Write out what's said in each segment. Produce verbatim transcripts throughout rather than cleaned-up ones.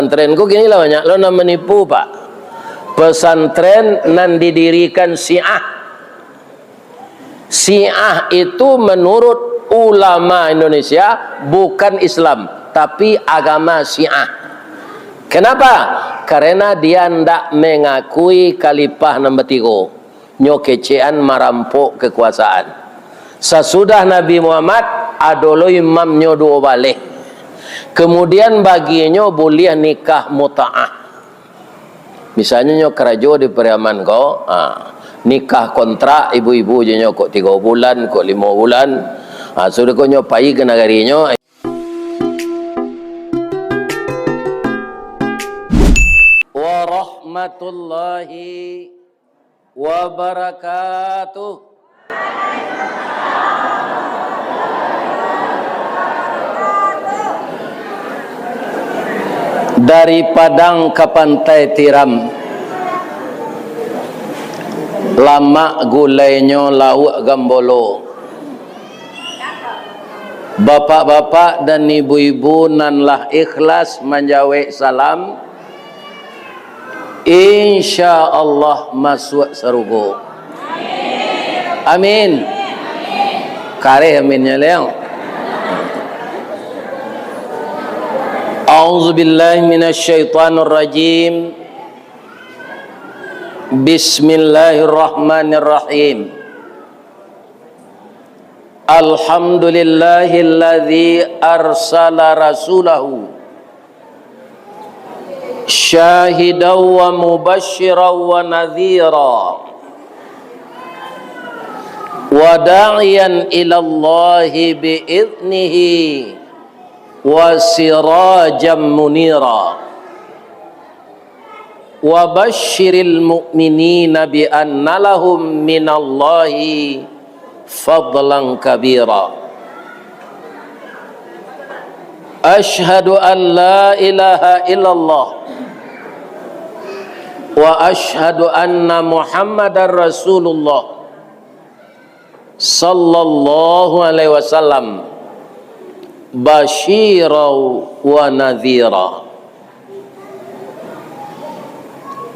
Pesantren ko kini lah banyak lo nan manipu, Pak. Pesantren nan didirikan Syiah. Syiah itu menurut ulama Indonesia bukan Islam, tapi agama Syiah. Kenapa? Karena dia ndak mengakui khalifah nan batigo. Nyo kecekan marampok kekuasaan. Sasudah Nabi Muhammad, ado lo imamnyo duo baleh. Kemudian baginyo buliah nikah mut'ah. Misalnyo nyo karajo di Pariaman ko, ha, nikah kontrak ibu-ibu jo nyo kok tigo bulan, kok limo bulan. Ha, sudah ko nyo pai ka nagarinyo. Warahmatullahi wabarakatuh. Dari Padang ka Pantai Tiram, lamak gulainyo lauak Gambolo. Bapak-bapak dan ibu-ibu nan lah ikhlas manjawek salam, insya Allah masuak sarugo. Amin. Kareh aminnyo, Leong. A'udzubillahi minasyaitonirrajim. Bismillahirrahmanirrahim. Alhamdulillahilladzi arsala rasulahu syahidan wa mubasysyiran wa nadhira wa da'iyan ilallahi bi idznihi wa sirajan munira. Wa basysyiril mu'minina bi anna lahum minallahi fadlan kabira. Asyhadu an la ilaha illallah wa asyhadu anna Muhammadar Rasulullah sallallahu alaihi wasallam basyiran wa nadhira.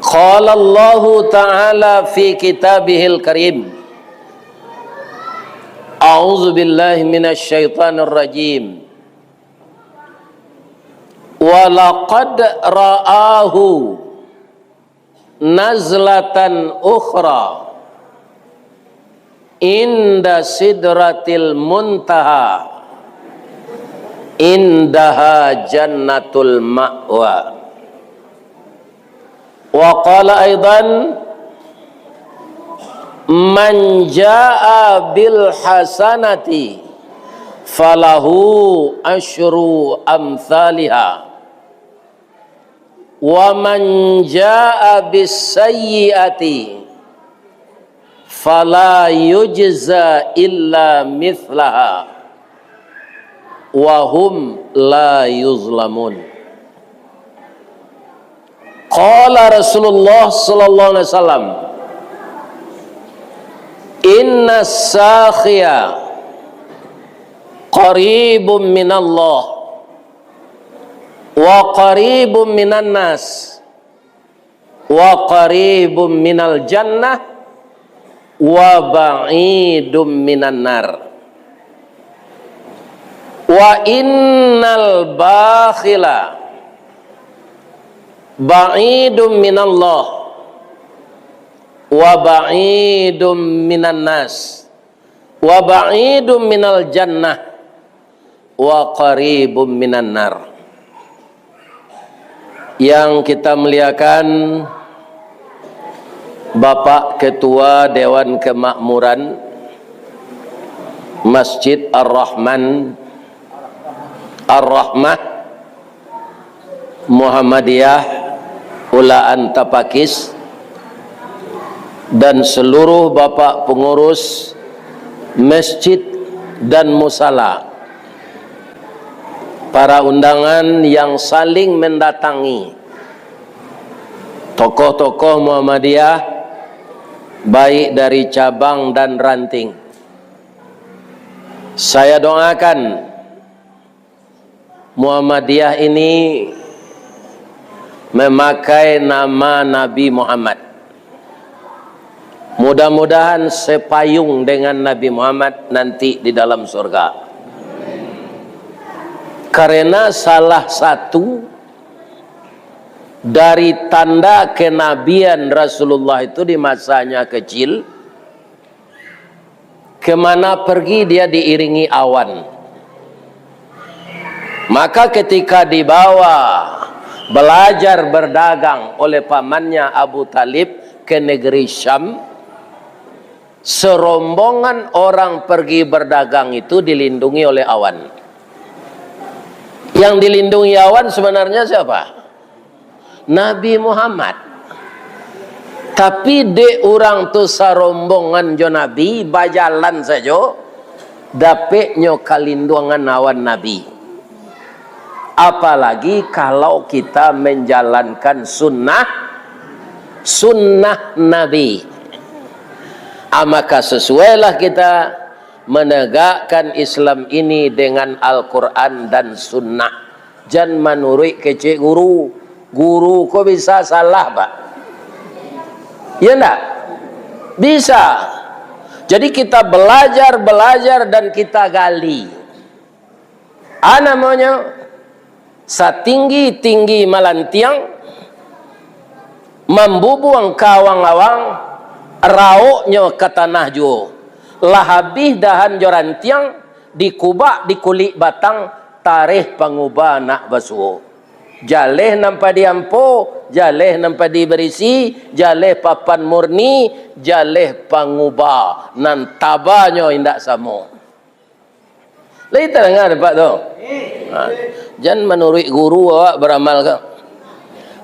Qala Allahu ta'ala fi kitabihil karim, a'udzu billahi minasy syaithanir rajim. Wa laqad ra'ahu nazlatan ukhra inda sidratil muntaha, indaha jannatul ma'wa. Wa qala aidan, man jaa bil hasanati falahu asyru amthaliha. Wa man jaa bis sayyiati fala yujza illa mithlaha wa hum la yuzlamun. Qala Rasulullah sallallahu alaihi wasallam, inna sakhiya qaribun minallah wa qaribun minan nas, wa qaribun minal jannah, wa ba'idun minan nar. Wa innal bakhila ba'idun minallah, wa ba'idun minan nas, wa ba'idun minal jannah, wa qaribum minan nar. Yang kita muliakan, Bapak Ketua Dewan Kemakmuran Masjid Ar-Rahman, Ar-Rahmah, Muhammadiyah Ulaan Tapakis, dan seluruh bapak pengurus masjid dan musala, para undangan yang saling mendatangi, tokoh-tokoh Muhammadiyah, baik dari cabang dan ranting. Saya doakan Muhammadiyah ini memakai nama Nabi Muhammad. Mudah-mudahan sepayung dengan Nabi Muhammad nanti di dalam surga. Karena salah satu dari tanda kenabian Rasulullah itu di masanya kecil, kemana pergi dia diiringi awan. Maka ketika dibawa belajar berdagang oleh pamannya Abu Talib ke negeri Syam, serombongan orang pergi berdagang itu dilindungi oleh awan. Yang dilindungi awan sebenarnya siapa? Nabi Muhammad. Tapi dek urang tu sarombongan jo Nabi, bajalan sajo, dapeknyo kalinduangan awan Nabi. Apalagi kalau kita menjalankan sunnah, sunnah Nabi. Ah, maka sesuailah kita menegakkan Islam ini dengan Al-Quran dan Sunnah. Jan manuruik kecek guru. Guru ko bisa salah, Pak. Iya ndak? Bisa. Jadi kita belajar, belajar dan kita gali. Ah, namanya satinggi-tinggi malantiang, mambubuang ka awang-awang, raoknyo ka tanah juo. Lah habih dahan jo rantiang, dikubak di kulik batang, tareh panguba nak basuo. Jaleh nan padi ampo, jaleh nan padi barisi, jaleh papan murni, jaleh panguba, nan tabanyo indak samo. Lai tadanga dek Apak tu? Ha. Jan manuruik guru awak baramal ka.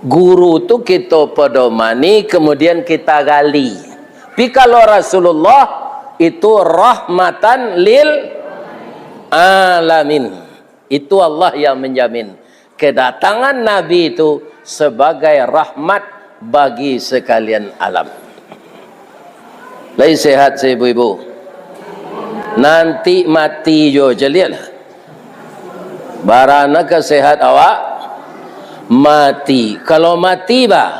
Guru tu kito pedomani, kemudian kita gali. Tapi kalau Rasulullah itu rahmatan lil alamin. Itu Allah yang menjamin. Kedatangan Nabi itu sebagai rahmat bagi sekalian alam. Lai sehat, ibu-ibu? Nanti mati jo, caliaklah. Barana ka sehat awak? Mati. Kalau mati, bah,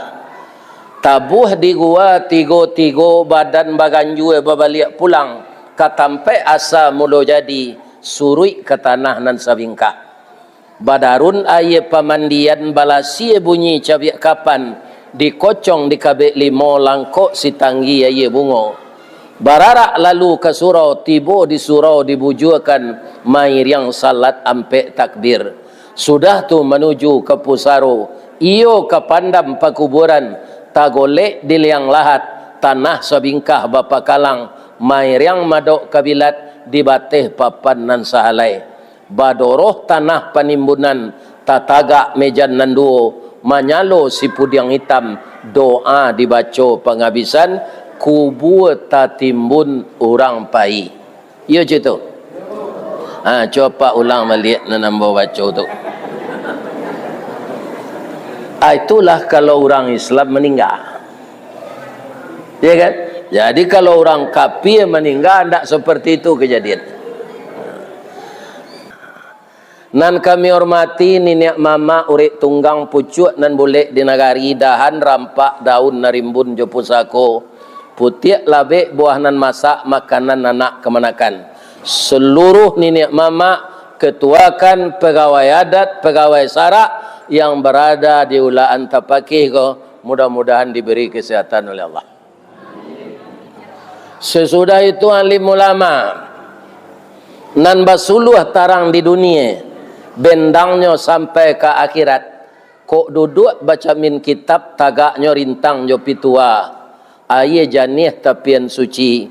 tabuah di gua tigo-tigo, badan baganjua, babaliak pulang ka tampek asa mulo jadi, suruik ka tanah nan sabingkah. Badarun aia pamandian, balasia bunyi cabiak kapan, dikocong di kabek limo, langkok sitanggi aia bungo. Bararak lalu ka surau, tibo di surau dibujuakan, mairiang salat ampek takbir. Sudah tu manuju ka pusaro, iyo ka pandam pakuburan, tagolek di liang lahat, tanah sabingkah bapakalang, mairiang madok kabilat, di bateh papan nan sahalai. Badoroh tanah panimbunan, tatagak mejan nan duo, manyalo sipudiang itam, doa dibaco pangabisan, kubua tatimbun urang pai. Iyo cito. Ha, cubo Apak ulang baliak nan ambo baco tu. Ah, itulah kalau urang Islam maningga. Ya kan? Jadi kalau urang kapia maningga, ndak seperti itu kejadian. Nan kami hormati niniak mamak, urek tunggang, pucuak nan bulek di nagari, dahan rampak, daun nan rimbun jo pusako, putiak labek, buah nan masak, makanan anak kamanakan. Seluruh niniak mamak, ketuakan, pegawai adat, pegawai sarak yang berada di Ulaan Tapakih ko, mudah-mudahan diberi kesehatan oleh Allah. Sasudah itu alim ulama nan basuluah tarang di dunie, bendangnyo sampai ka akhirat. Kok duduak bacamin kitab, tagaknyo rintang jo pitua, aia janiah tapian suci,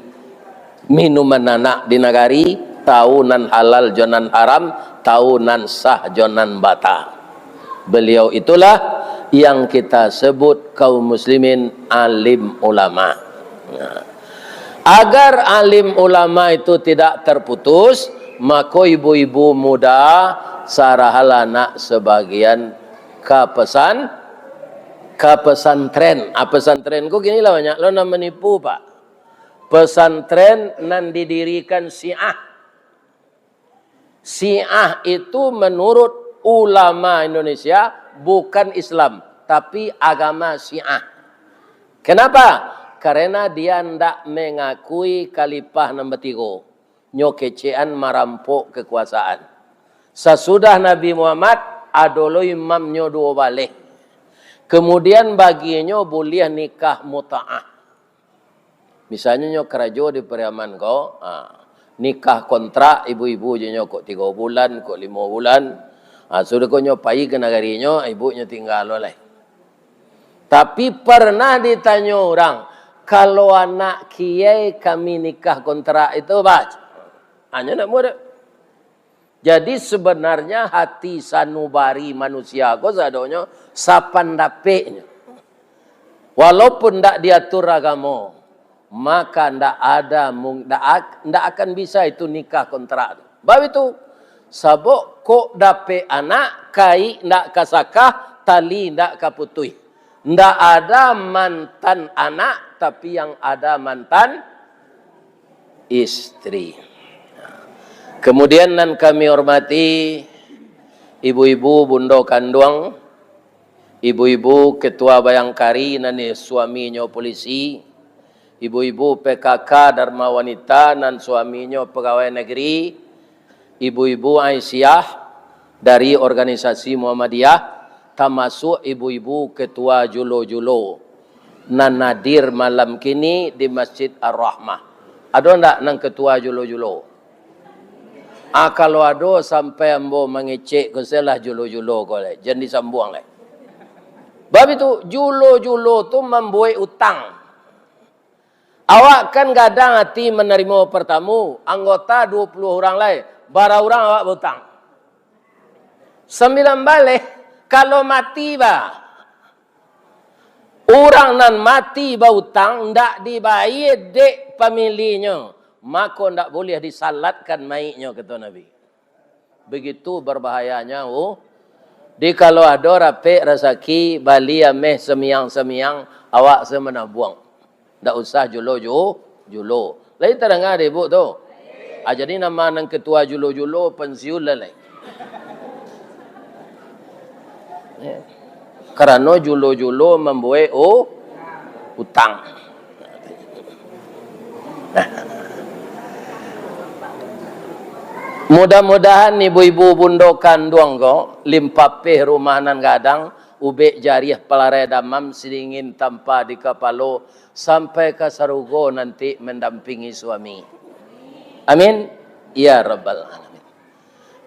minuman anak di nagari, tau nan halal jo nan haram, tau nan sah jo nan bata. Beliau itulah yang kita sebut kaum muslimin alim ulama. Nah, agar alim ulama itu tidak terputus, mako ibu-ibu muda, sarahalah anak sebagian ka pesan, ka pesantren. Ah, pesantren ko kini lah banyak lo nan manipu, Pak. Pesantren nan didirikan Syiah. Syiah itu menurut ulama Indonesia bukan Islam, tapi agama Syiah. Kenapa? Karena dia ndak mengakui khalifah nan batigo. Nyo kecekan marampok kekuasaan. Sasudah Nabi Muhammad, ado lo imamnyo duo baleh. Kemudian baginyo buliah nikah mut'ah. Misalnyo nyo karajo di Pariaman ko, ha, nikah kontrak ibu-ibu jo nyo kok tigo bulan, kok limo bulan. Ha, sudah ko nyo pai ka nagarinyo, ibunyo tingga lo lai. Tapi pernah ditanyo urang, "Kalau anak kiai kami nikah kontrak itu, bah?" Hanyo nak murid. Jadi, sebenarnya hati sanubari manusia ko sadonyo sapandapeknyo. Walaupun ndak diatur agamo, maka ndak ada mung-, ndak ak-, ndak akan bisa itu nikah kontrak tu. Bab itu, sabab kok dapek anak, kaik ndak ka sakah, tali ndak ka putuih. Ndak ada mantan anak, tapi yang ada mantan istri. Kemudian nan kami hormati ibu-ibu bundo kanduang, ibu-ibu ketua bayangkari nan suaminyo polisi, ibu-ibu P K K Dharma Wanita nan suaminyo pegawai negeri, ibu-ibu Aisyah dari organisasi Muhammadiyah, tamasuak ibu-ibu ketua julo-julo nan hadir malam kini di Masjid Ar-Rahmah. Ado ndak nan ketua julo-julo? Ah, kalau ado, sampai ambo mangecek ko salah julo-julo ko lai, jan disambuang lai. Bab itu, julo-julo tu mambuek utang. Awak kan gadang ati manarimo partamu, anggota duo puluah urang lai, bara urang awak bautang? Sambilan baleh, kalau mati, bah. Urang nan mati bautang, ndak dibayie dek pamilihnyo, mako ndak buliah disalatkan mayiknyo, kato Nabi. Begitu berbahayanya, uh. Di kalau ado rapek rasaki, bali ameh samiang-samiang, awak se manabuang. Ndak usah julo-ju-, julo. Lai tadanga dek ibuk tu? Ah, jadi nama nan ketua julo-julo pensiun lah lai. Ya. Karano julo-julo mambuek u-, utang. Mudah-mudahan ibu-ibu bundo kanduang ko, limpapeh rumah nan gadang, ubek jariah palarai damam, sidingin tampa di kapalo, sampai ka sarugo nanti mandampingi suami. Amin. Ya Rabbal Alamin.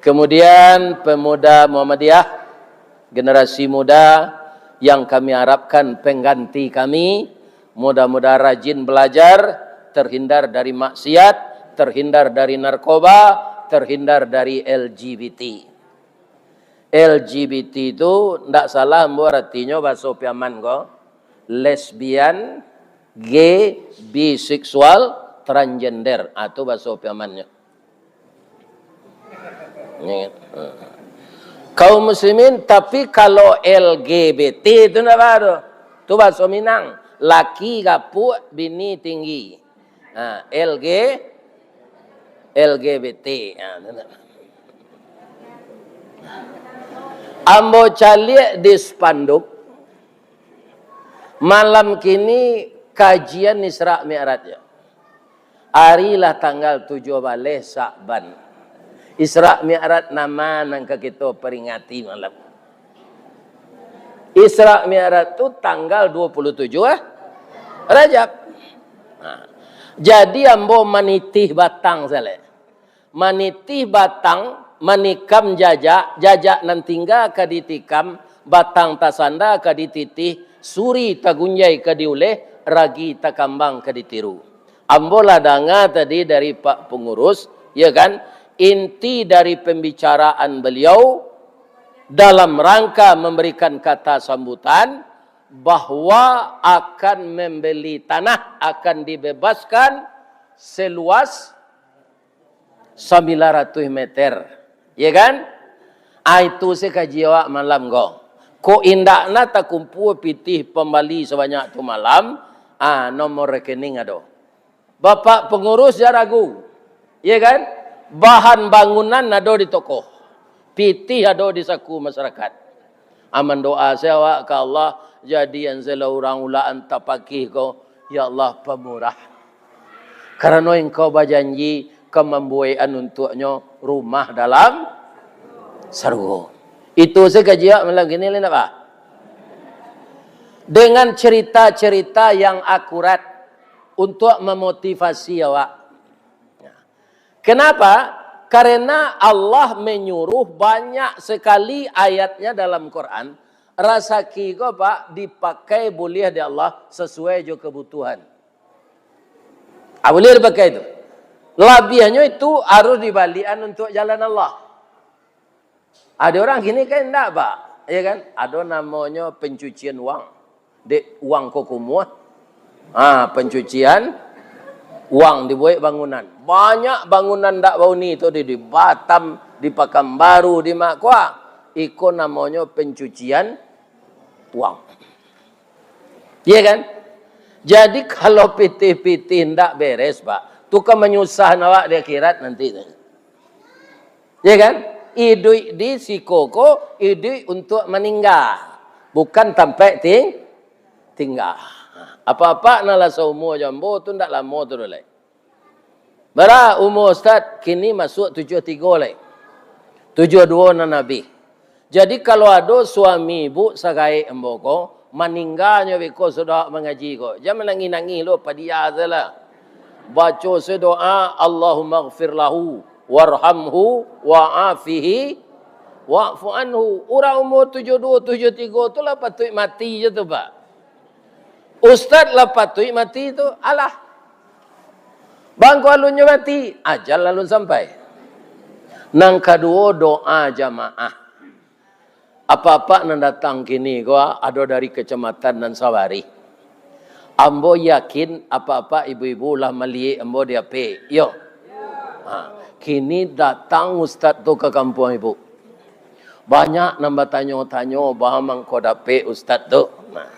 Kemudian, pemuda Muhammadiyah, generasi muda yang kami harapkan pengganti kami, mudah-mudahan rajin belajar, terhindar dari maksiat, terhindar dari narkoba, terhindar dari L G B T. L G B T tu ndak salah ambo aratinyo bahaso Piaman ko, lesbian, gay, biseksual, transgender. Ah, tu bahaso Piamannyo. Kaum muslimin, tapi kalau L G B T tu ndak baa tu. Tu bahaso Minang. Laki gapuak, bini tinggi. Ha, L G, L G B T. Ha, tu ndak. Ambo caliak di spanduk, malam kini kajian Isra Mi'raj yo. Ari lah tanggal tujuah baleh Sa'ban. Isra Mi'raj nama nan ka kito peringati malam? Isra Mi'raj tu tanggal dua puluh tujuh, ah, Rajab. Nah, jadi ambo manitih batang sajo. Manitih batang, manikam jajak, jajak nan tingga ka ditikam, batang tasanda ka dititih, suri tagunjai ka diuleh, ragi takambang ka ditiru. Ambo lah danga tadi dari Pak Pengurus, ya kan, inti dari pembicaraan beliau dalam rangka memberikan kata sambutan bahwa akan membeli tanah, akan dibebaskan seluas sambilan ratuih meter, ya kan? Ah, itu se kaji awak malam ko. Kok indak na takumpua pitih pambali sabanyak tu malam, ah, nomor rekening ado. Bapak pengurus jan ragu, ya kan? Bahan bangunan ado di toko, pitih ado di saku masyarakat. Aman doa se awak ka Allah, jadian se lah urang ulakan tapakih ko, ya Allah, pamurah. Karano Engkau bajanji ka mambuekan untuaknyo rumah dalam sarugo. Itu se kaji awak malam kini, lai ndak, Pak? Dengan cerita-cerita yang akurat untuk memotivasi awak. Kenapa? Karena Allah menyuruh banyak sekali ayatnya dalam Quran, rasaki ko, Pak, dipakai buliah di Allah sesuai jo kebutuhan. Ah, buliah dipakai tu. Labiahnyo itu harus dibalian untuk jalan Allah. Ado urang kini kan indak, Pak. Ya kan? Ado namonyo pencucian uang. Dek uang ko kumuah. Ha, pencucian uang dibuek bangunan. Banyak bangunan ndak bauni tu di, di Batam, di Pakanbaru, di Makua. Iko namonyo pencucian uang. Iya kan? Jadi kalau pitih-pitih ndak beres, Pak, tu kan manyusahkan awak di akhirat nanti tu. Ya kan? Iduik di siko ko, iduik untuak maningga. Bukan tampek ting-, tingga. Apak-apak nan lah saumua jo ambo tu ndak lamo tu doh lai. Bara umua Ustaz? Kini masuak tujuah tigo lai. Tujuah duo nan abih. Jadi kalau ado suami ibu sagaek ambo ko, maningganyo beko sudah mangaji ko, jan manangih-nangih lo, padia se lah. Baco se doa, "Allahummaghfir lahu, warhamhu, wa'afihi, wa'fu anhu." Urang umur tujuah duo, tujuah tigo tu lah patuik mati je tu, Pak. Ustaz lah patuik mati tu, alah. Bangko alunnyo mati, ajal alun sampai. Nan kaduo, doa jamaah. Apak-apak nan datang kini ko, ado dari kecamatan nan sabarih. Ambo yakin apak-apak ibu-ibu lah maliek ambo di H P, iyo. Ha, kini datang ustaz tu ka kampuang ibu. Banyak nan batanyo-tanyo, "Baa mangko dapek ustaz tu?" Nah,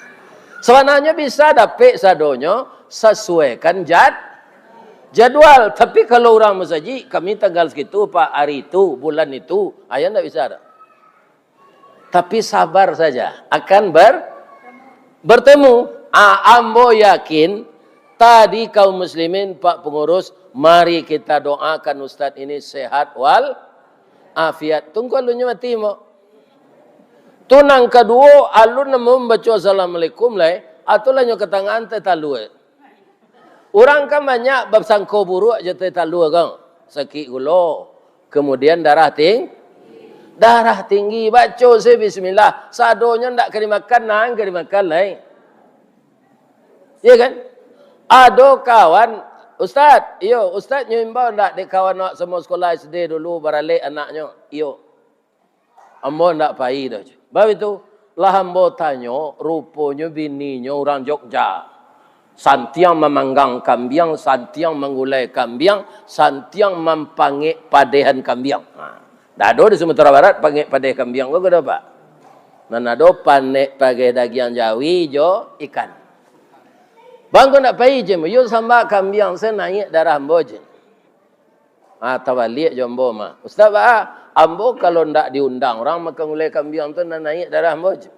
sabananyo bisa dapek sadonyo sasuaikan jad-, jadwal. Tapi kalau urang masajik, "Kami tanggal sakitu, Pak, ari itu, bulan itu," ha, iyo ndak bisa doh. Tapi sabar saja, akan ber-, bertemu. Ah, ambo yakin tadi kaum muslimin, Pak Pengurus, mari kita doakan ustaz ini sehat wal afiat. Tunggu alunnyo mati, mo. Tu nan kaduo, alun namo mambaco assalamualaikum lai, atau lah nyo katangaan teh talua. Urang kan banyak basangko buruak jo teh talua kan. Sakik gulo, kemudian darah ting-, darah tinggi. Baco se bismillah. Sadonyo ndak ka dimakan, nan ka dimakan lai. Iya kan? Ado kawan, "Ustaz, iyo, Ustaz nyo imbau ndak dek kawan awak samo sekolah S D dulu, baralek anaknyo?" "Iyo." "Ambo ndak pai doh." Baitu, lah ambo tanyo, ruponyo bininyo urang Jogja. Santiang mamanggang kambiang, santiang manggulai kambiang, santiang mampangek padehan kambiang. Ha. Ndak ado di Sumatera Barat pangek padeh kambiang ko, ko ado, Pak? Nan ado panek padeh dagiang jawi jo ikan. "Bangko ndak pai?" "Jan, iyo sambah kambiang, se naiak darah ambo," jan. Ah, tabaliak jo ambo mah. "Ustaz, baa, ambo kalau ndak diundang urang makan gulai kambiang tu, nan naiak darah ambo," jan.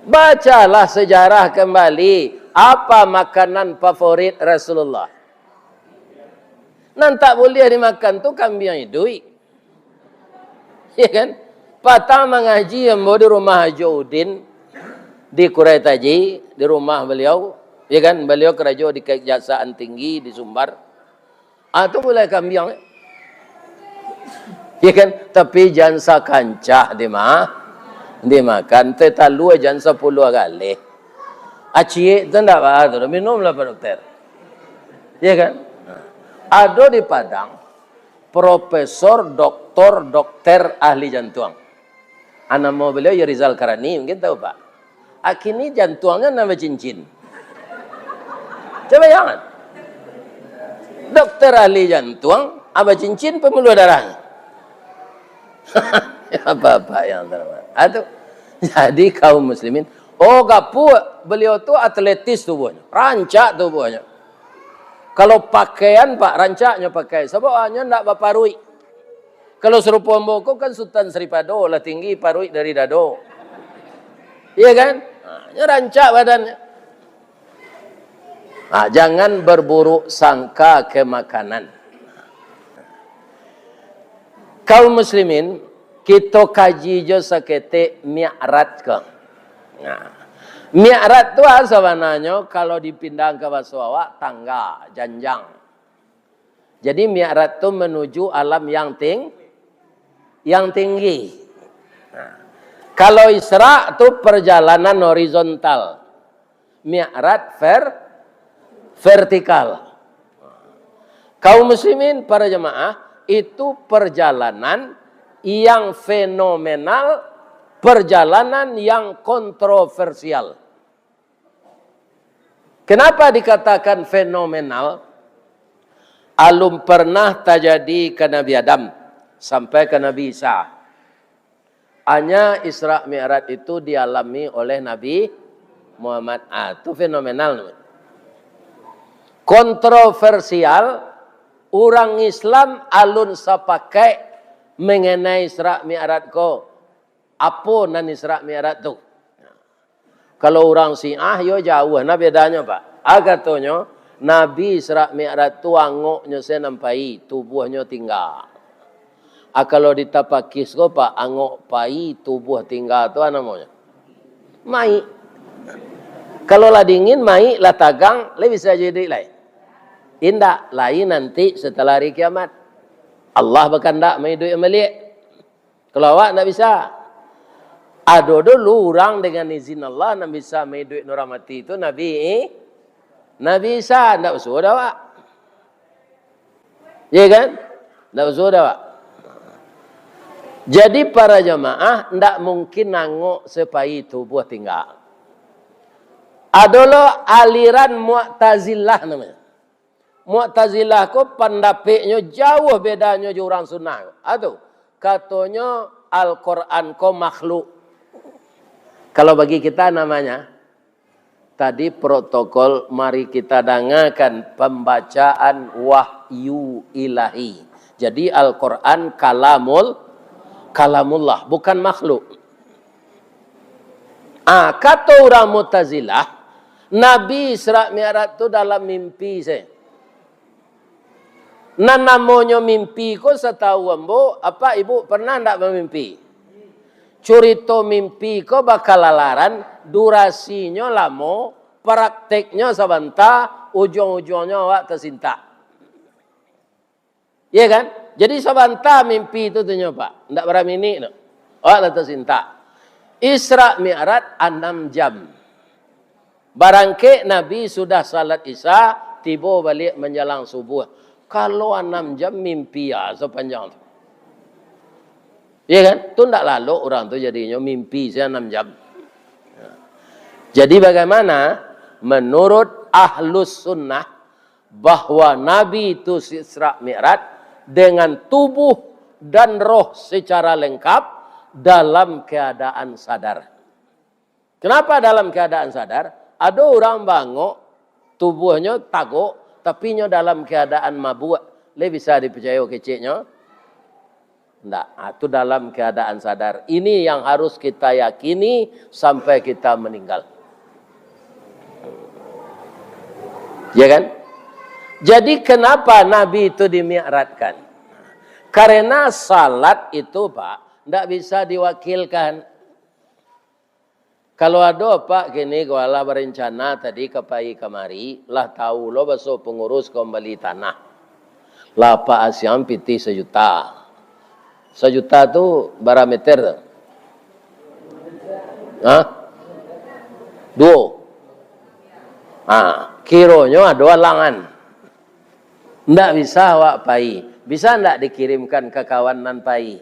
Bacalah sejarah kembali. Apa makanan favorit Rasulullah? Nan tak buliah dimakan tu kambiang iduik. Ya kan? Patang mangaji ambo di rumah Haji Udin, di Kurai Taji, di rumah baliau. Ya kan? Baliau karajo di Kejaksaan Tinggi di Sumbar. Ah, tu gulai kambiang. Ya kan? Tapi jan sakancah dima-, dimakan. Teh talua jan sapuluah galeh. Aciek tu ndak baa tu, minumlah, Pak Dokter. Ya kan? Ado di Padang, Profesor, Doktor, Dokter ahli jantuang. Ah, namo baliau yo Rizal Karani, mungkin tahu, Pak. Ah, kini jantuangnyo nan bacincin. Cubo bayangkan. Dokter ahli jantuang, ah, bacincin pembuluh darah. Apa-apa yang terhormat. Ah, tu. Jadi, kaum muslimin, oh, gapuak, baliau tu atletis tubuhnyo, rancak tubuhnyo. Kalau pakaian, Pak, rancaknyo pakai, sabab awanyo ndak baparuik. Kalau sarupo ambo ko kan Sutan Saripado, lah tinggi paruik dari dado. Iya kan? Ha, nyo rancak badannyo. Ha, jangan berburuk sangka ke makanan. Kaum muslimin, kito kaji jo saketek Mi'raj ko. Nah, Mi'raj tu ah sabananyo kalau dipindahan ka baso awak, tangga, janjang. Jadi Mi'raj tu manuju alam yang ting-, yang tinggi. Nah, kalau Isra tu perjalanan horizontal, Mi'raj ver-, vertikal. Kaum muslimin, para jemaah, itu perjalanan yang fenomenal, perjalanan yang kontroversial. Kenapa dikatakan fenomenal? Alun pernah tajadi ka Nabi Adam sampai ka Nabi Isa. Hanya Isra Mi'raj itu dialami oleh Nabi Muhammad. Ah, tu fenomenal namanya. Kontroversial, urang Islam alun sapakaik mengenai Isra Mi'raj ko. Apo nan Isra Mi'raj tu? Kalau urang Syiah, yo jauah nah bedanyo, Pak. Ah, katonyo, Nabi Isra Mi'raj tu angoknyo se nan pai, tubuahnyo tingga. Ah, kalau di Tapakis ko, Pak, angok pai, tubuah tingga tu ah namonyo? Maik. Kalau lah dingin, maik, lah tagang, lai bisa jo iduik lai? Indak, lai nanti setelah hari kiamat. Allah bakandak maiduikan baliak. Kalau awak ndak bisa. Ado dulu urang dengan izin Allah nan bisa maiduikan urang mati tu, Nabi, Nabi Isa, ndak basuo doh awak. Iya kan? Ndak basuo doh awak. Jadi para jamaah, ndak mungkin angok se pai tubuah tingga. Ado lo aliran Mu'tazilah namonyo. Mu'tazilah ko pandapeknyo jauah bedanyo jo urang Sunnah. Ado, katonyo Al-Quran ko makhluk. Kalau bagi kita namanya, tadi protokol, mari kita dangakan pambacaan wahyu ilahi. Jadi Al-Quran kalamul, kalamullah, bukan makhluk. Ah, kato urang Mu'tazilah, Nabi Isra Mi'raj tu dalam mimpi se. Nan namonyo mimpi ko, satau ambo, apak ibu pernah ndak bamimpi? Curito mimpi ko bakalalaran, durasinyo lamo, prakteknyo sabanta, ujuang-ujuangnyo awak tasintak. Iya kan? Jadi sabanta mimpi tu tunyo, Pak. Ndak bara minik tu. Awak lah tasintak. Isra Mi'raj anam jam. Barangkek Nabi sudah salat Isya, tibo baliak manjalang subuah. Kalau anam jam mimpi ah sapanjang tu. Iya kan? Tu ndak lalok urang tu jadinyo mimpi se anam jam. Jadi bagaimana? Menurut Ahlus Sunnah, bahwa Nabi itu Isra Mi'raj dengan tubuh dan roh secara lengkap dalam keadaan sadar. Kenapa dalam keadaan sadar? Ado urang bangok, tubuahnyo tagok, tapi nyo dalam keadaan mabuak. Lai bisa dipicayo keceknyo? Ndak. Ah, tu dalam keadaan sadar. Ini yang harus kita yakini sampai kita meninggal. Ya kan? Jadi, kenapa Nabi itu dimi'rajkan? Karena salat itu, Pak, ndak bisa diwakilkan. Kalau ado, Pak, kini ko alah barencana tadi ka pai kamari, lah tau lo baso pangurus ka mambali tanah. Lah Pak Asyam pitih sajuta. Sajuta tu bara meter tu? Hah? Duo. Ha, kironyo ado alangan. Ndak bisa awak pai. Bisa ndak dikirimkan ka kawan nan pai?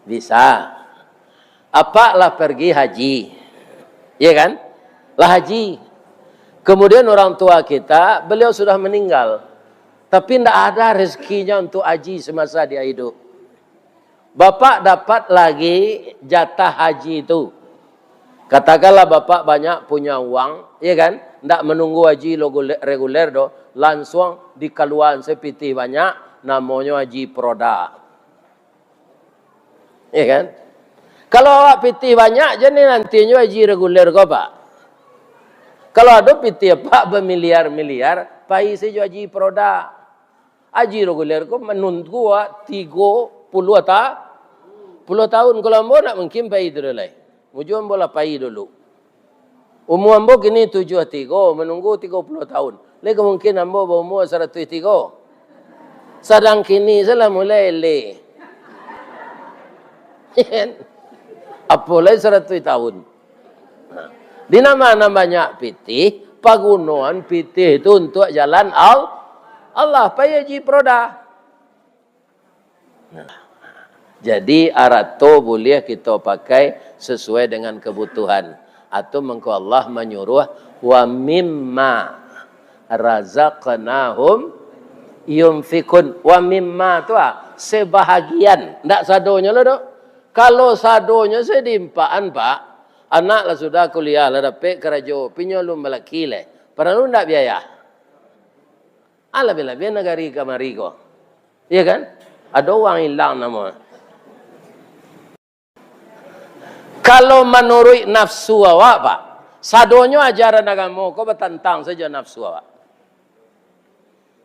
Bisa. Apak lah pergi haji. Iya kan? Lah haji. Kemudian orang tua kita, beliau sudah meninggal. Tapi ndak ada rezekinya untuk haji semasa dia hidup. Bapak dapat lagi jatah haji itu. Katakanlah bapak banyak punya uang, iya kan? Ndak menunggu haji logu-, reguler doh, lansuang dikaluaan se pitih banyak, namonyo haji peroda. Ya kan? Kalau awak pitih banyak, jan nanti nyo haji reguler ko, Pak. Kalau ado pitih, Pak, bamiliar-miliar, pai sajo haji peroda. Haji reguler ko manunggu awak tigo puluah ta-, puluah tahun. Kalau ambo ndak mungkin pai tu doh lai. Mujua ambo lah pai dulu. Umua ambo kini tujuah tigo, manunggu tigo puluah tahun. Lai ka mungkin ambo baumua saratuih tigo. Sadang kini se lah mulai eleh. Apo lai saratuih tahun. Nah, di nan banyak pitih, pagunoan pitih tu untuak jalan Al-, Allah, pai haji peroda. Nah, jadi, arato buliah kito pakai sasuai dengan kabutuhan. Atau mangko Allah manyuruah, "Wa mimma razaqnahum yunfikun." Wa mimma tu, ah, sebahagian, ndak sadonyo lo doh. Kalau sadonyo se diimpakan, Pak, anak lah sudah kuliah, lah dapek karajo, pinyo alun balaki lai. Paralu ndak biaya? Ah, labiah-labiah nagari kamari ko. Iya kan? Ado urang ilang namo. Kalau manuruik nafsu awak, Pak, sadonyo ajaran agamo ko batantang sajo nafsu awak.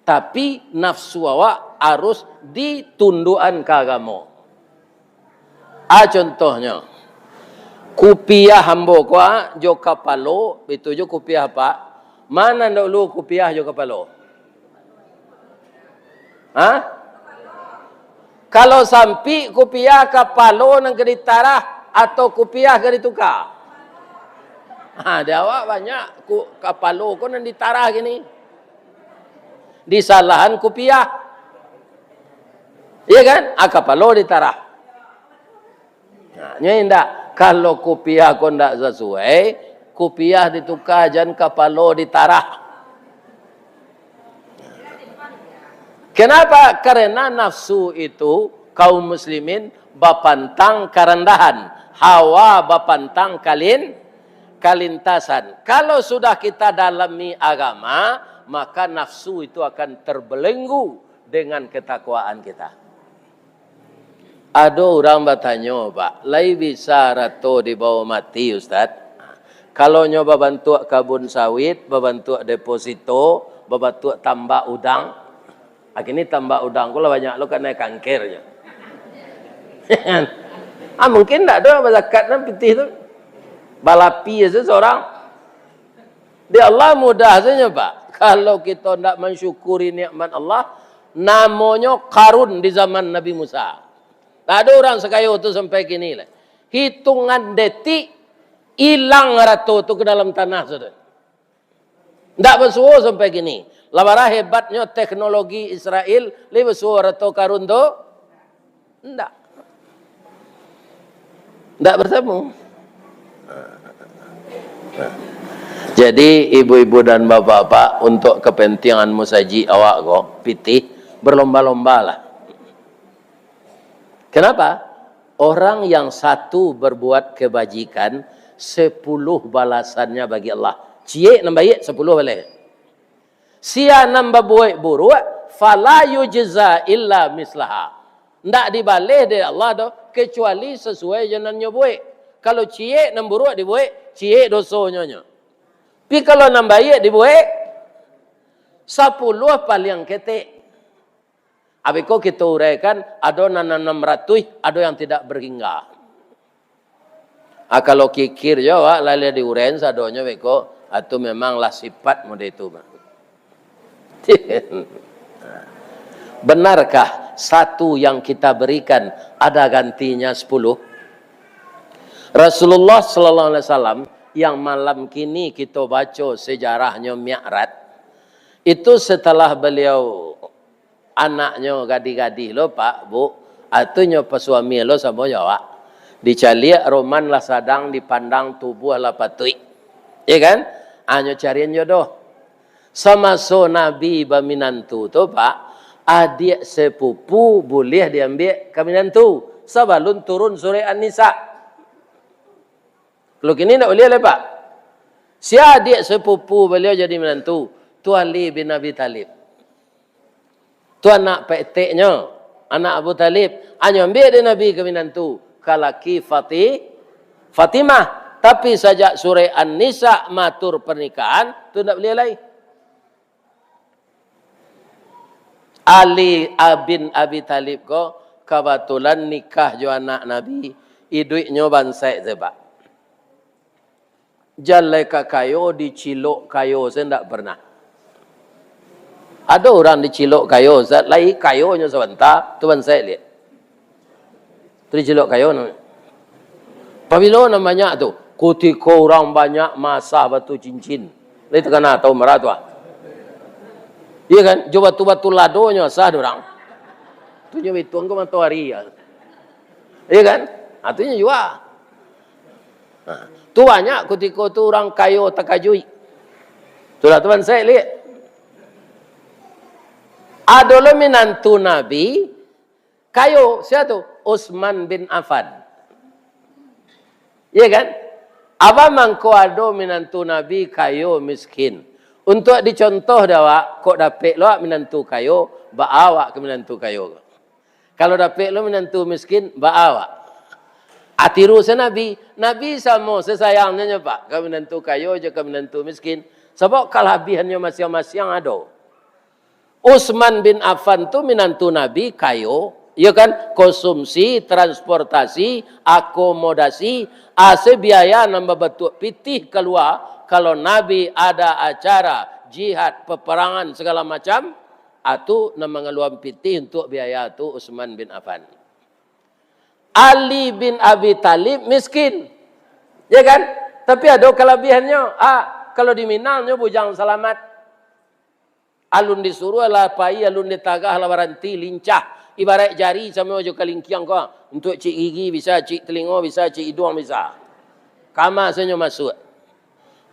Tapi, nafsu awak harus ditundukan ka agamo. A, contohnyo, kupiah ambo ko, a, jo kapalo, itu jo kupiah, Pak. Mana ndak lu kupiah jo kapalo? Ha? Kalau sampik kupiah, kapalo nan ka ditarah, atau kupiah ka dituka? Ha, di awak banyak ku-, kapalo ko nan ditarah kini. Disalahan kupiah. Iya kan? Ah, kapalo ditarah. Nah, nyo indak. Kalau kupiah ko ndak sasuai, kupiah dituka, jan kapalo ditarah. Kenapa? Karena nafsu itu, kaum muslimin, bapantang karandahan, hawa bapantang kalin-, kalintasan. Kalau sudah kita dalami agama, maka nafsu itu akan terbelenggu dengan ketakwaan kita. Ado urang batanyo, Pak, "Lai bisa arato dibawo mati, Ustaz?" Kalau nyo babantuak kabun sawit, babantuak deposito, babantuak tambak udang, ah, kini tambak udang ko lah banyak lo kanai kanker nyo. Ah, mungkin ndak ado bazakat nan pitih tu. Balapi se surang. Di Allah mudah sajo, Pak. Kalau kito ndak mansyukuri nikmat Allah, namonyo Karun di zaman Nabi Musa. Tak ado urang sakayo tu sampai kini lai. Hitungan detik, ilang arato tu ka dalam tanah sudah. Ndak basuo sampai kini. Lah bara hebatnyo teknologi Israel, lai basuo arato Karun tu? Ndak. Ndak bertemu. Jadi, ibu-ibu dan bapak-bapak, untuk kepentingan musajik awak ko, pitih, berlomba-lombalah. Kenapa? Orang yang satu berbuat kebajikan, sepuluh balasannya bagi Allah. Ciek nan baiak, sepuluh baleh. Sia nan babuek buruak, fala yujza illa mislaha. Ndak dibaleh dek Allah doh, kecuali sasuai jo nan nyo buek. Kalau ciek nan buruak dibuek, ciek dosonyo nyo. Tapi kalau nan baiak dibuek, sapuluah paliang ketek. Abih ko kito uraikan, ado nan anam ratuih, ado yang tidak berhingga. Ah, kalau kikir jo awak, lah, lah diuraian sadonyo beko, ah, tu memanglah sifat mode tu, Bang. Benarkah satu yang kita berikan ada gantinya sepuluh? Rasulullah sallallahu alaihi wasallam yang malam kini kito baco sejarahnyo Mi'raj, itu setelah beliau anaknyo gadih-gadih lo, Pak, Bu, ah, tu nyo pasuami lo samo jo awak. Dicaliak roman lah sadang, dipandang tubuah lah patuik. Iya kan? Ah, nyo carian jodoh. Samaso Nabi baminantu tu, Pak, adiak sepupu buliah diambiak ka minantu sabalun turun surek An-Nisa. Kalau kini ndak buliah lai, Pak. Sia adiak sepupu baliau jadi minantu? Tu Ali bin Abi Thalib. Tu anak peteknyo, anak Abu Thalib. Anyo ambiak dek Nabi ka minantu. ka laki Fati-, Fatimah. Tapi sajak surah An-Nisa matur pernikahan, tu ndak buliah lai. Ali bin Abi Thalib ko kabatulan nikah jo anak Nabi, iduiknyo bansaik se, Pak. Jan lai ka kayo, dicilok kayo se ndak pernah. Ado urang dicilok kayo, Ustaz, lai kayonyo sabanta, tu bansaik liak. Tu dicilok kayo namonyo. Pabilo nan banyak tu? Kutiko urang banyak maasah batu cincin. Lai takana atau marah tu ah. Iya kan? Jo batu-batu ladonyo asah dek urang. Tu nyo bituang ka matoari ya. Iya kan? Ha, tu nyo jua. Ha. Tu banyak kutiko tu urang kayo takajuik. Itulah tu bansaik liak. Ado lo minantu Nabi, kayo, sia tu? Utsman bin Affan. Iya kan? Apo mangko ado minantu Nabi kayo miskin? Untuak dicontoh dek awak, kok dapek lo awak minantu kayo, baa awak ka minantu kayo ko? Kalau dapek lo minantu miskin, baa awak? Atiru se Nabi, Nabi samo se sayangnyo nyo, Pak, ka minantu kayo jo ka minantu miskin. Sabab kalabihannyo masiang-masiang ado. Utsman bin Affan tu minantu Nabi kayo, iyo kan, konsumsi, transportasi, akomodasi, ase biaya nan babatuak pitih kalua, kalau Nabi ada acara jihad, peperangan, segala macam, atu nan mangaluan pitih untuak biaya tu Utsman bin Affan. Ali bin Abi Thalib miskin, ya kan? Tapi ado kalabihannyo. Ah, kalau di Minang nyo bujang salamat. Alun disuruah lah pai, alun ditagah lah baranti, lincah. Ibaraik jari samo jo kalingkiang ko. Untuak cik gigi bisa, cik talingo bisa, cik iduang bisa. Kama sajo masuak.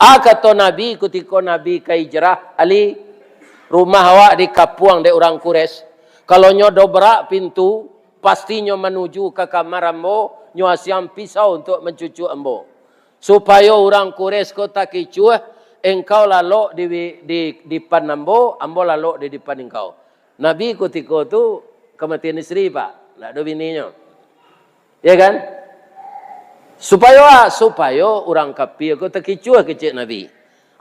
Ah, kato Nabi, kutiko Nabi ka hijrah, "Ali, rumah awak dikapuang dek urang Quraisy. Kalau nyo dobrak pintu, pastinyo manuju ka kamar ambo, nyo asiang pisau untuak mancucuak ambo. Supayo urang Quraisy ko takicuah, engkau lalok di, di, di dipan ambo, ambo lalok di dipan engkau." Nabi kutiko tu kamatian isteri, Pak. Ndak ado bininyo. Ya kan? Supayo, ah, supayo urang kapia ko takicuah kecek Nabi.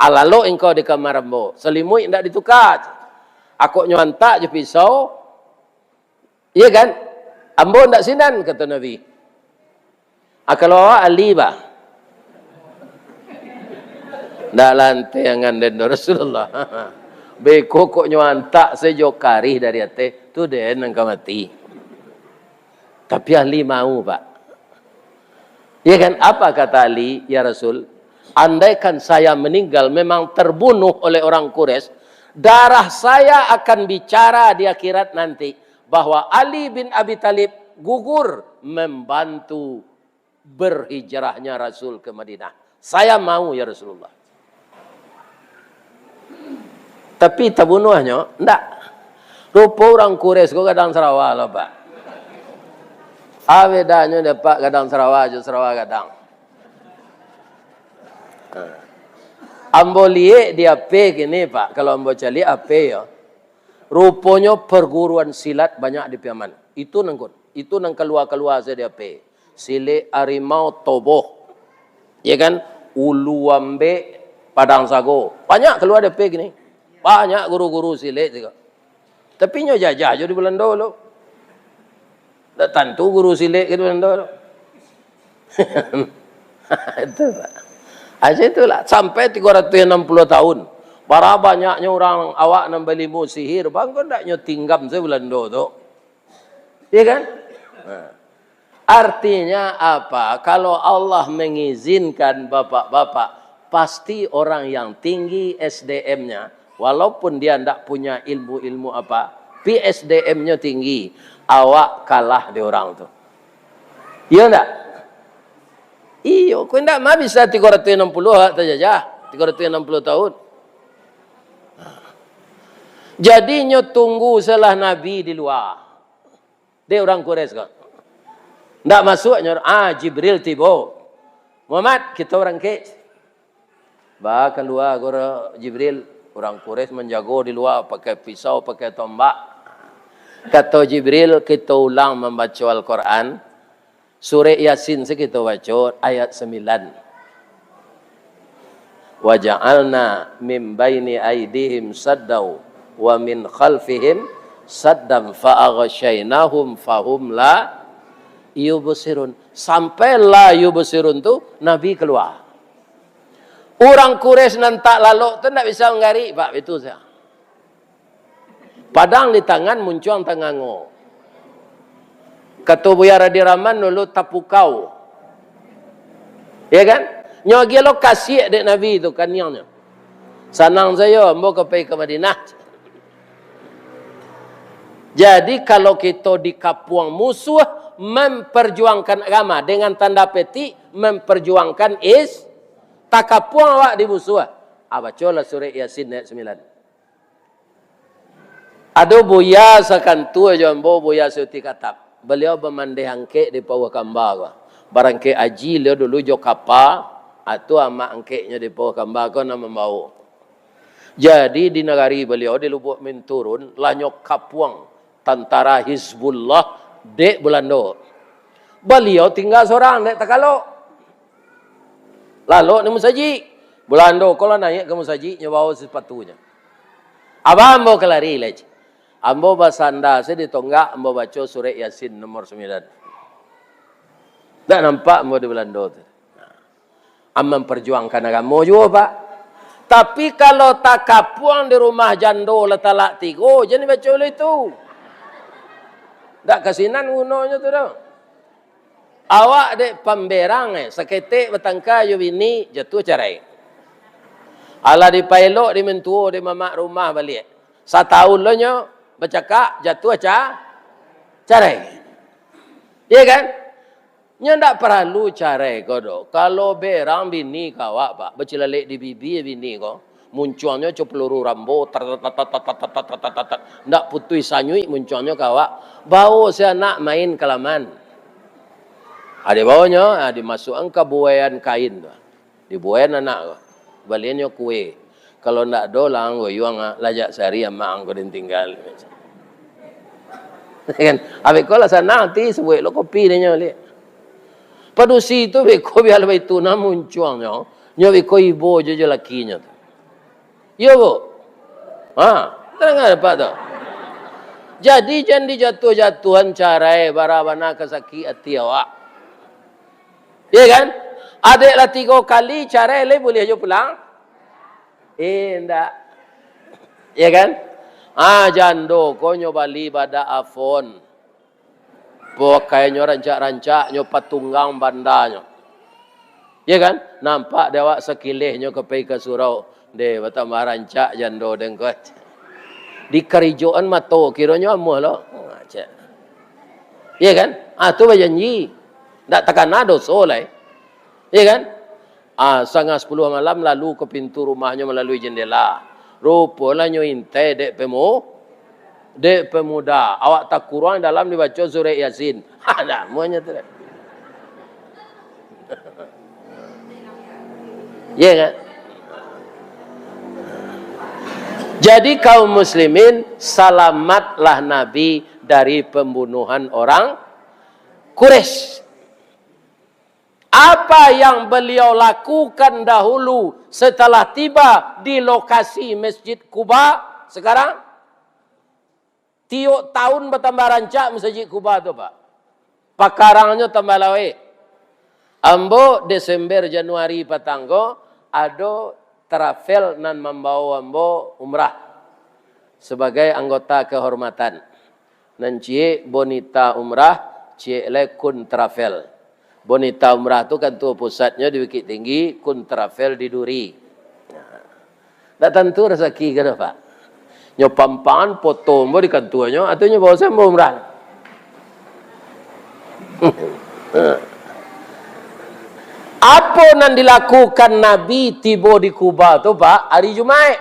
"Alalok engkau di kamar ambo, salimuik indak dituka. Akoknyo antak jo pisau." Iya kan? "Ambo ndak sinan," kato Nabi. "Ah, kalau awak Ali, bah?" "Ndak lantiangan den do Rasulullah." Beko kok nyo antak sajo karih dari ateh, tu den nan ka mati. Tapi Ali mau, Pak. Ya kan? Apa kata Ali, "Ya Rasul, andaikan saya meninggal memang terbunuh oleh orang Quraisy, darah saya akan bicara di akhirat nanti bahwa Ali bin Abi Thalib gugur membantu berhijrahnya Rasul ke Madinah. Saya mau, ya Rasulullah." Tapi tabunuahnyo? Ndak. Rupo urang Quraisy ko gadang sarawa lo, Pak. Ah, bedanyo dek, Pak, gadang sarawa jo sarawa gadang. Ambo liek di H P kini, Pak. Kalau ambo caliak H P yo. Ruponyo perguruan silat banyak di Piaman. Itu nan kun, itu nan kalua-kalua sajo di H P. Silek Arimau Toboh. Ya kan? Ulu Ambek Padang Sago. Banyak kalua di H P kini. Banyak guru-guru silek tu. Tapi nyo jajah jo di Belando lo. Ndak tantu guru silek ka di Belando lo. Itu, Pak. Aja itulah, sampai tigo ratus enam puluh tahun. Bara banyaknyo urang awak nan bailmu sihir, bangko ndak nyo tinggam se Belando tu. Iya kan? Nah. Artinya apa? Kalau Allah mengizinkan bapak-bapak, pasti orang yang tinggi S D M-nya, walaupun dia ndak punya ilmu-ilmu apa, tapi S D M-nyo tinggi, awak kalah di orang tu. Iyo ndak? Iyo, kok ndak mah bisa tigo ratus enam puluh awak tajajah, tigo ratus enam puluh tahun. Jadi nyo tunggu selah Nabi di lua. Dek urang Quraisy ko. Ndak masuak nyo, ah, Jibril tibo. "Muhammad, kito barangkek." Ba kalua guru Jibril, urang Quraisy manjago di lua, pakai pisau, pakai tombak. Kato Jibril, "Kito ulang mambaco Al-Quran, Surek Yasin se kito baco ayat sambilan. "Wa ja'alna min baini aidihim saddau wa min khalfihim saddan fa aghsyainahum fahum la yubsirun." Sampai la yubsirun tu Nabi kalua. Urang Quraisy nan tak lalok tu ndak bisa manggarik, Pak, itu sajo. Padang di tangan, muncuang tangango. Kato Buya Radi Rahman dulu tapukau. Ya kan? Nyo agiah lo kasiak dek Nabi tu, kaniangnyo. Sanang sajo, ambo ka pai ka Madinah. Jadi, kalau kito dikapuang musuh, memperjuangkan agama, dengan tanda petik, memperjuangkan is-, takapuang awak di musuh. Ah, bacolah surek Yasin ayat sambilan. Ado buya sakantua jo ambo, Buya Suti Katap. Baliau bamandeh angkek di Pauah Kamba ko. Barangkek aji liau dulu jo kapa, atu amak angkeknyo di Pauah Kamba ko nan mambawo. Jadi, di nagari baliau, di Lubuak Minturun, lah nyo kapuang tantara Hizbullah dek Bulando. Baliau tingga sorang dek takalok. Lalok di musajik. Bulando ko lah naiak ka musajik, nyo bawo sipatunyo. Abah ambo ka lari lai, cik. Ambo basanda se di tonggak, ambo baco surek Yasin nomor sambilan. Ndak nampak ambo di Bulando tu. Nah, ambo mamparjuangkan agamo juo, Pak. Tapi, kalau takapuang di rumah jando lah talak tigo, jan dibaco lah itu. Ndak kasinan gunonyo tu doh. Awak dek pamberang, eh, saketek batangka jo bini, jatuah carai. Alah dipaelok, dimintuo, dimamak rumah baliak. Satahun lo nyo bacakak, jatuah ca-, carai. Iya kan? Nyo ndak paralu carai ko doh. Kalau berang bini ka awak, Pak, bacilalek di bibia bini ko, muncuangnyo co peluru Rambo, tar, tar, tar, ndak putuih sanyuik muncuangnyo ka awak. Bawo se anak main ka laman. Ado bawonyo, ah, dimasuakan ka buaian kain tu. Dibuaian anak ko. Baliannyo kue. Kalau ndak ado lah, ang goyuang, ah, lajak sari amak ang ko den tingga. Kan? Abih ko lah sanang ati, sabuik lo kopi dek nyo baliak. Padusi tu beko biar baitu nah muncuangnyo, nyo beko ibo jo, jo lakinyo tu. Iyo, Bu? Ha, tadanga dapek tu. Jadi, jan dijatuah-jatuahan carai, bara bana ka sakik ati awak. Iya kan? Adek lah tigo kali carai, lai buliah jo pulang? Indak. Iya kan? Ah, jando ko nyo bali badak afon. Pakaiannyo rancak-rancak, nyo patunggang bandanyo. Iya kan? Nampak dek awak sakileh nyo ka pai ka surau. Deh, batambah rancak jando den ko. Dikarijoan mato, kironyo amuah lo. Ha, cek. Iya kan? Ah, tu bajanji. Ndak takana doso lai. Iya kan? Ah, satangah sapuluah malam lalu ka pintu rumahnyo malalui jendela. Rupo lah nyo intai dek pemu-, dek pemuda. Awak takuruang dalam dibaco surek Yasin. Ha, dah, amuahnyo tu dah. Iya kan? Jadi, kaum muslimin, salamatlah Nabi dari pembunuhan orang Quraisy. Apa yang beliau lakukan dahulu setelah tiba di lokasi Masjid Quba sekarang? Tiok tahun batambah rancak Masajik Quba tu, Pak. Pakarangnyo tambah laweh. Ambo Desember, Januari patang ko, ado travel nan mambawo ambo umrah sabagai anggota kehormatan. Nan ciek Bonita Umrah, ciek lai Kun Travel. Bonita Umrah tu kantua pusatnyo di Bukittinggi, Kun Travel di Duri. Ndak tantu rasaki ka doh, Pak. Nyo pampangan foto ambo di kantuanyo, atau nyo bawa se ambo umrah. Apo nan dilakukan Nabi tibo di Kuba tu, Pak? Hari Jumaik.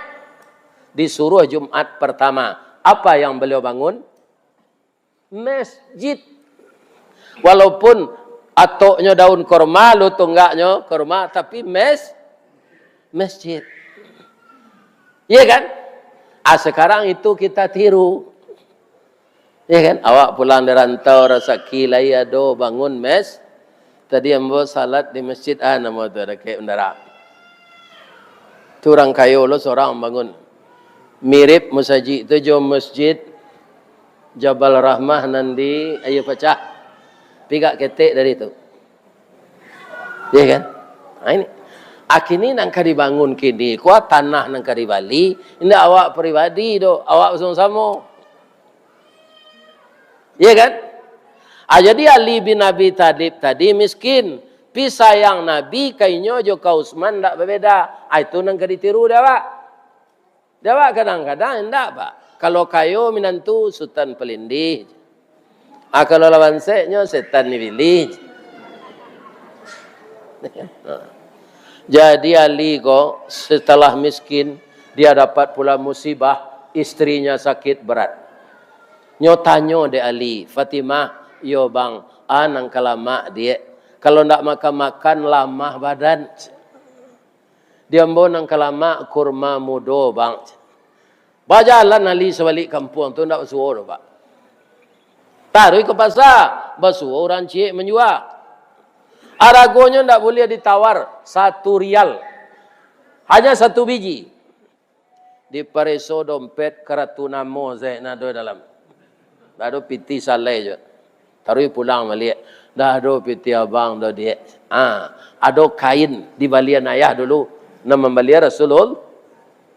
Disuruh Jumat pertama. Apa yang beliau bangun? Masjid. Walaupun atoknyo daun kurma, lo tonggaknyo kurma, tapi mes-, masjid. Iya kan? Ah, sekarang itu kita tiru. Iya kan? Awak pulang dari rantau, rasaki lai ado, bangun mes-, Tadi ambo salat di masjid, ah, namo tu, dakek bandara. Tu urang kayo lo surang bangun. Mirip musajik tu jo masjid Jabal Rahmah nan di Aia Pacah. Pigak ketek dari tu. Ya kan? Nah, ini. Akini nan ka dibangun kini, kua tanah nan ka dibali, indak awak pribadi doh, awak basamo-samo. Iya kan? Ah, jadi Ali bin Abi Thalib tadi miskin, pi sayang Nabi ka inyo jo ka Utsman ndak babeda. Ah, itu nan ka ditiru dek awak. Dek awak kadang-kadang indak, Pak. Kalau kayo minantu Sutan Palindih. Ah, kalau lawan seknyo setan dipilih. Jadi Ali ko setelah miskin, dia dapat pula musibah, istrinya sakit berat. Nyo tanyo dek Ali, "Fatimah, iyo bang, a nan ka lamak diak. Kalau ndak makan-makan, lamah badan. Di ambo nan ka lamak kurma mudo, bang." Bajalan Ali sabalik kampuang tu, ndak basuo doh, Pak. Taruih ka pasa, basuo urang ciek manjua. Aragonyo ndak buliah ditawar, satu rial. Hanya satu biji. Dipareso dompet karatu namo se nan ado dalam. Ndak ado pitih salai jo. Taruih pulang baliak. Ndak ado pitih abang do, diak. Ah, ado kain dibalian ayah dulu. Nan mambalian Rasulul-,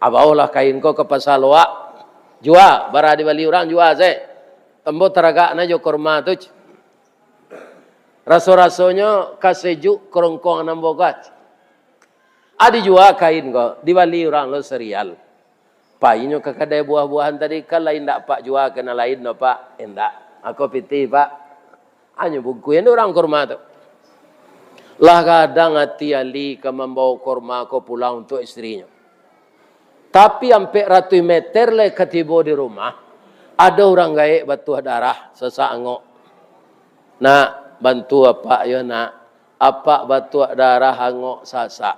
ah, baolah kain ko ka pasa loak. Jua, bara dibali urang, jua se. Ambo taragak na jo kurma tu. Raso-rasonyo ka sejuk karongkong nan bogah. Ah, dijua kain ko, dibali urang lo sarial. Painyo ka kadai buah-buahan tadi, kan lain dak Pak jua ka nan lain no, Pak? Indak. Ako pitih, Pak. Hanyo bungkuihan urang kurma tu. Lah gadang ati Ali ka mambao kurma ko pulang untuak istrinyo. Tapi ampek ratuih meter lai ka tibo di rumah, ado urang gaek batuah darah, sasak angok. "Nak, bantu apak yo, nak. Apak batuah darah angok sasak."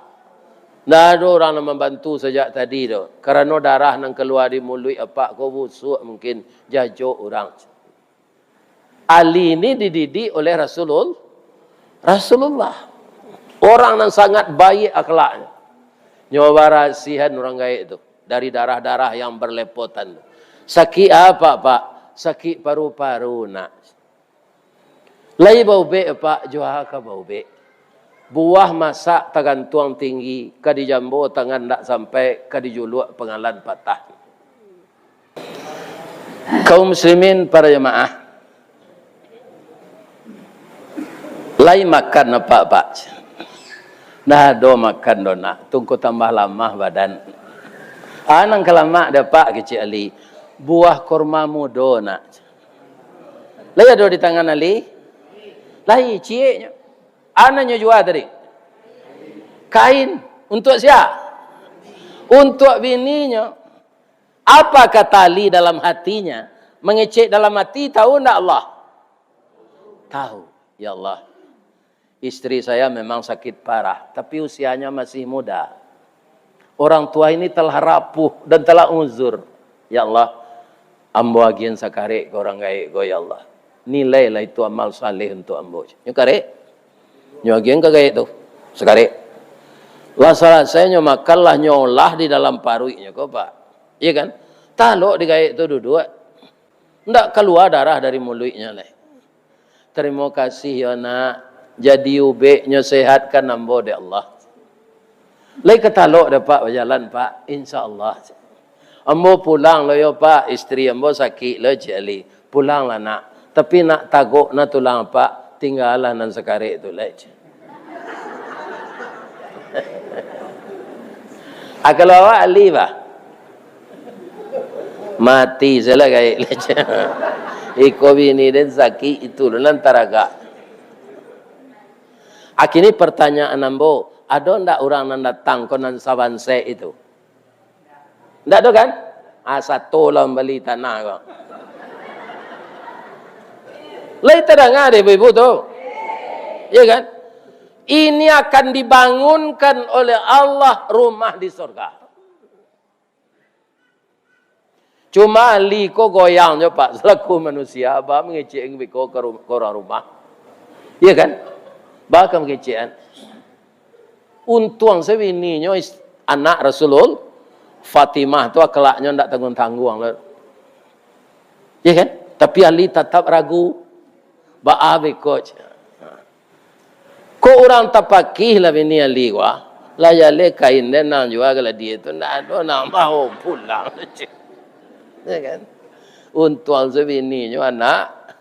Ndak ado urang nan mambantu sajak tadi tu, karano darah nan kalua di muluik apak ko busuak, mungkin jajok urang. Ali ni dididik oleh Rasulul-, Rasulullah. Orang nan sangat baik akhlaknya. Nyo barasihan urang gaek tu dari darah-darah yang berlepotan tu. "Sakik apak, Pak?" "Sakik paru-paru, nak." "Lai baubek, Pak?" "Jua ka baubek. Buah masak tagantuang tinggi, ka dijambo tangan ndak sampai, ka dijuluak pangalan patah." Kaum muslimin, para jamaah, lai makan apak, Pak? "Ndak ado makan doh, nak. Tungku tambah lamah badan." "A nan ka lamak dek apak?" kecek Ali. "Buah kurma mudo, nak." Lai ado di tangan Ali? Lai, cieknyo. A nan nyo jua tadi? Kain. Untuak sia? Untuak bininyo. Apa kata Ali dalam hatinya? Mengecek dalam hati, tahu ndak Allah? Tahu. "Ya Allah, istri saya memang sakit parah, tapi usianya masih muda. Orang tua ini telah rapuh dan telah uzur. Ya Allah, ambo agiahan sakarek ka urang gaek ko, ya Allah. Nilailah itu amal saleh untuak ambo." Nyo karek. Nyo agiahan ka gaek tu. Sakarek. Lah salasai nyo makan, lah nyo olah di dalam paruiknyo ko, Pak. Iya kan? Talok di gaek tu duduak. Ndak kalua darah dari muluiknyo lai. "Tarimo kasih yo, nak. Jadi ubeknyo, sehatkan ambo dek Allah." "Lai ka talok dek apak bajalan, Pak?" "Insya Allah." "Ambo pulang lo yo, Pak. Istri ambo sakik lo," cek Ali. "Pulanglah, nak. Tapi nak tagok na tulang apak, tinggalah nan sakarek tu lai," cek. Ah, kalau awak Ali, bah? Mati sajolah gaek. Iko bini den sakik itu lo nan taragak. Akini pertanyaan ambo, ado ndak urang nan datang ko nan sabansek itu? Ndak ado kan? Ah, sato lah mambali tanah ko. Lai tadanga dek ibu-ibu tu? Iya kan? Ini akan dibangunkan oleh Allah rumah di sorga. Cuma Ali ko goyang jo, Pak, selaku manusia, bah mangecek beko ka ru-, ka urang rumah. Iya kan? Baa ka mangecek an. Untuang se bininyo is-, anak Rasulul, Fatimah tu akhlaknyo ndak tangguang-tangguang lo. Ya kan? Tapi Ali tatap ragu. Baa beko. Kok urang tapakih lah bini Ali ko, ah. Lah jaleh kain den nan jua ka lah dia tu, ndak ado nan bao pulang. Ya kan? Untuang se bininyo anak,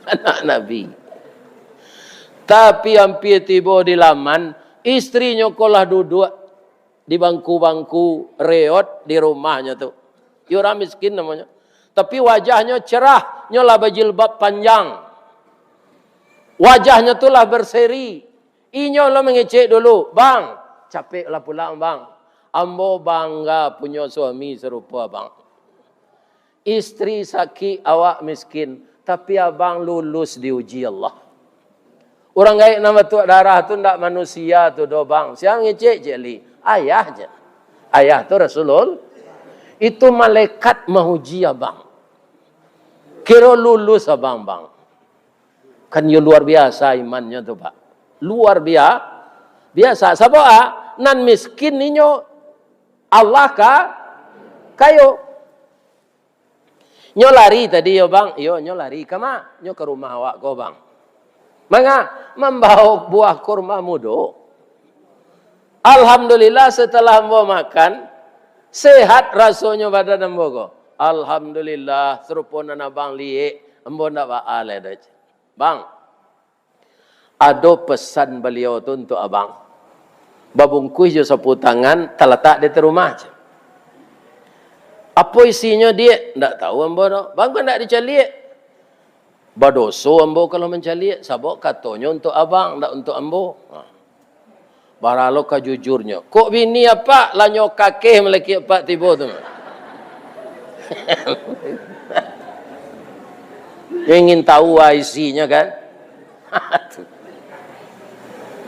anak Nabi. Tapi ampia tibo di laman, istrinyo ko lah duduak di bangku-bangku reot di rumahnyo tu. Iyo urang miskin namonyo. Tapi wajahnyo cerah, nyo lah bajilbab panjang. Wajahnyo tu lah berseri. Inyo lo mangecek dulu, "Bang, capeklah pulang, Bang. Ambo bangga punyo suami sarupo abang. Istri sakik, awak miskin, tapi abang lulus diuji Allah." Urang gaek nan batuak darah tu ndak manusia tu doh, Bang. Sia ngecek, cek li? Ayah je. Ayah tu Rasulul. Itu malaikat mauji abang. Kiro lulus abang, Bang. Kan yo luar biasa imannyo tu, Pak. Luar bia-, biasa. Sabab, ah, nan miskin inyo Allah ka-, kayo. Nyo lari tadi yo, Bang. Iyo, nyo lari. Ka ma? Nyo ka rumah awak ko, Bang. Manga? Mambao buah kurma mudo. Alhamdulillah, setelah ambo makan, sehat rasonyo badan ambo ko. Alhamdulillah, sarupo nan abang liek, ambo ndak baa lai doh. Bang, ado pesan baliau tu untuak abang. Babungkuih jo sapu tangan, talatak di ateh rumah. Apo isinyo, Diak? Ndak tahu ambo doh. Bang, kok ndak dicaliak? Badoso ambo kalau mancaliak, sabab katonyo untuak abang, ndak untuak ambo. Ha. Baralo kajujurnyo. Kok bini apak lah nyo kakeh malakik apak tibo tu? Nyo ingin tahu ah isinyo kan?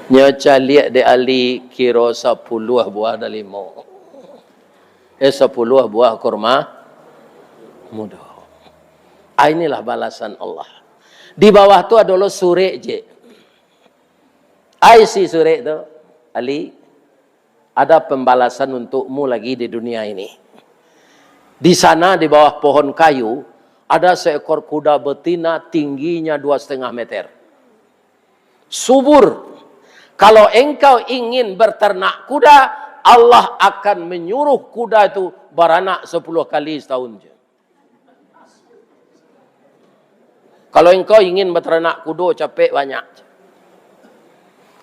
Nyo caliak dek Ali kiro sapuluah buah dalimo. Eh, sapuluah buah kurma mudo. Ah, inilah balasan Allah. Di bawah tu ado lo surek je. Ai isi surek tu, Ali, ada pembalasan untukmu lagi di dunia ini. Di sana, di bawah pohon kayu, ada seekor kuda betina tingginya dua setengah meter. Subur. Kalau engkau ingin beternak kuda, Allah akan menyuruh kuda itu baranak sepuluh kali setahun je. Kalau engkau ingin bataranak kudo capek banyak.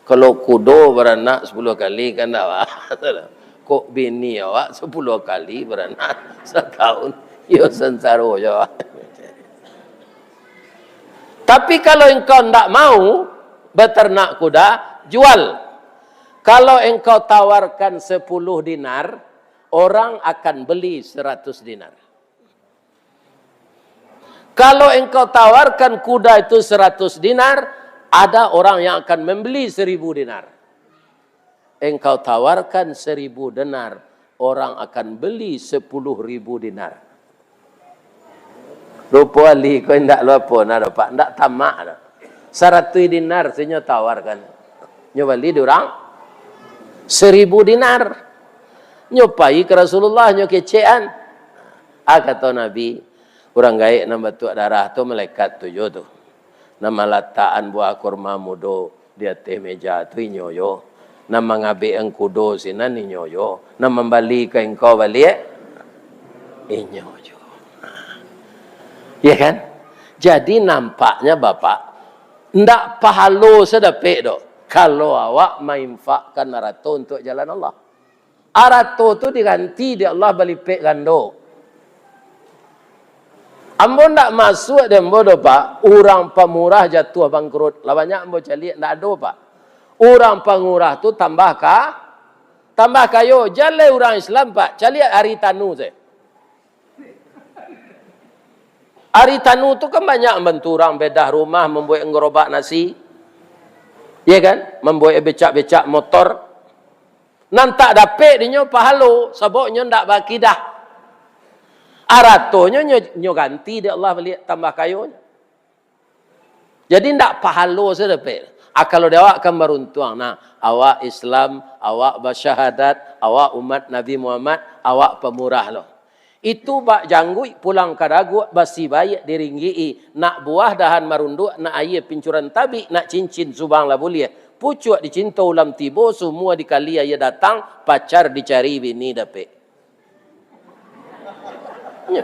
Kalau kudo baranak sapuluah kali kan ndak ba-, kok bini awak sapuluah kali baranak satahun, yo sansaro jo. Tapi kalau engkau ndak mau batanak kuda, jual. Kalau engkau tawarkan sapuluah dinar, orang akan beli saratus dinar. Kalau engkau tawarkan kuda itu saratus dinar, ada orang yang akan membeli saribu dinar. Engkau tawarkan saribu dinar, orang akan beli sapuluah ribu dinar. Rupo Ali ko indak lo apo nah, Pak, indak tamak doh. Saratuih dinar sajo nyo tawarkan. Nyo bali dek urang saribu dinar. Nyo pai ka Rasulullah, nyo kecekan. Ah, kato Nabi, urang gaek nan batuak darah tu malaikat tu juo tu. Nan malatakan buah kurma mudo di ateh meja tu inyo juo. Nan mangabekkan kudo sinan inyo juo. Nan mambali ka engkau baliak, inyo juo. Ya kan? Jadi nampaknya Bapak, ndak pahalo se dapek doh, kalau awak mainfakkan arato untuak jalan Allah. Arato tu diganti dek Allah balipek gando. Ambo ndak masuak dek ambo doh, Pak, urang pamurah jatuah bangkrut. Lah banyak ambo caliak, ndak ado, Pak. Urang pamurah tu tambah ka-, tambah kayo. Jaleh urang Islam, Pak, caliak ari tanu se. Ari tanu tu kan banyak mambantu urang bedah rumah, mambuek gerobak nasi. Ya kan? Mambuek becak-becak motor. Nan tak dapek dinyo pahalo, sabab nyo ndak baakidah. Aratonyo nyo, nyo ganti dek Allah baliak tambah kayonyo. Jadi, ndak pahalo se dapek. Ah, kalau di awak kan baruntuang, nah, awak Islam, awak basyahadat, awak umat Nabi Muhammad, awak pamurah lo. Itu bak jangguik pulang ka daguak, basi baiak diringgik-i, nak buah dahan marunduak, nak aia pincuran tabik, nak cincin subang lah buliah. Pucuak dicinto ulam tibo, sumua dikali aia datang, pacar dicari, bini dapek. Nyo.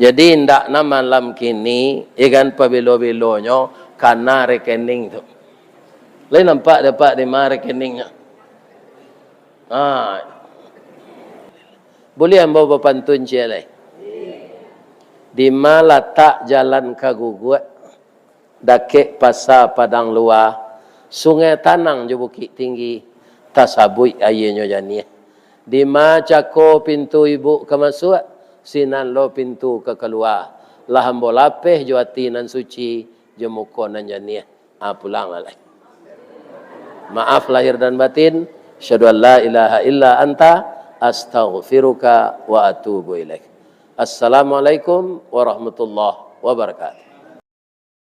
Jadi, indak na malam kini, ya kan, pabilo-bilonyo kana rekening tu. Lai nampak dapek di ma rekeningnyo? Ha. Buliah ambo bapantun ciek lai? Di ma latak jalan ka Guguak, dakek Pasa Padang Lua, Sungai Tanang jo Bukik Tinggi, tasabuik aianyo janiah. Di ma cako pintu ibuk ka masuak, sinan lo pintu ka kalua. Lah ambo lapeh jo ati nan suci, jo muko nan janiah. Ah, pulang lah lai. Maaf lahir dan batin. Asyhadu an la ilaha illa anta, astaghfiruka wa atubu ilaik. Assalamualaikum warahmatullahi wabarakatuh.